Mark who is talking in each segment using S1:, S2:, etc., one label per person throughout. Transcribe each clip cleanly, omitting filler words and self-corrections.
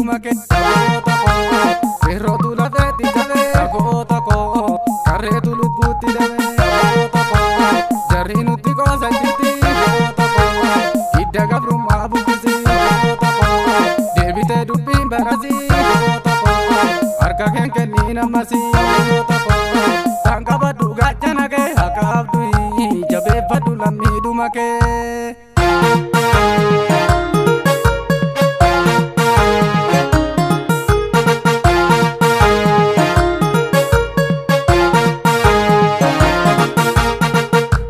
S1: lammiidhuma kee. Saboota koo qeerrootu lafeetti jabee. Saboota koo qarreetu lubbuutti dabee. Saboota koo jarri nutti qoosa jirti. Saboota koo hidda gabrummaa buqqisi. Saboota koo deebitee dubbiin baqasi. Saboota koo harka keen kenniin ammasi. Saboota koo kan qabadhu gaachana kee akka abduu jabeeffadhu lammiidhuma kee.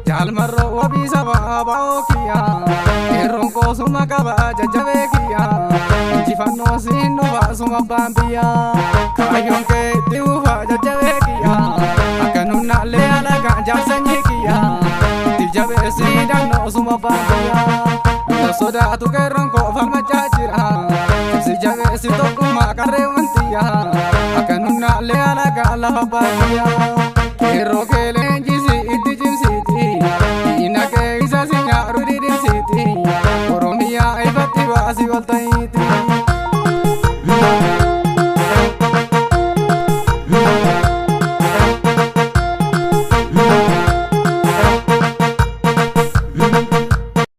S1: Jaalmarroo wabii sabaa baa'oo kiyyaa qeerroon koosuma qabaa jajjabee kiyyaa injifannoo siin dhufa abbaan biyyaa kaayyoon kee itti fufaa jajjabee kiyyaa akka nunnaallee alagaan jaarsanyii kiyyaa itti jabeessii dannoo abbaan biyyaa nu sodaatu qeerroon koo falmachaa jira si jabeessi tokkummaa qarree wantiyyaa akka nunnaallee alagaan lafa abbaa kiyyaa qeerroo kee leenjisi itti cimsiiti diina kee isa si nyaaru didimsiiti Oromiyaa ifatti baasii ol ta'iiti.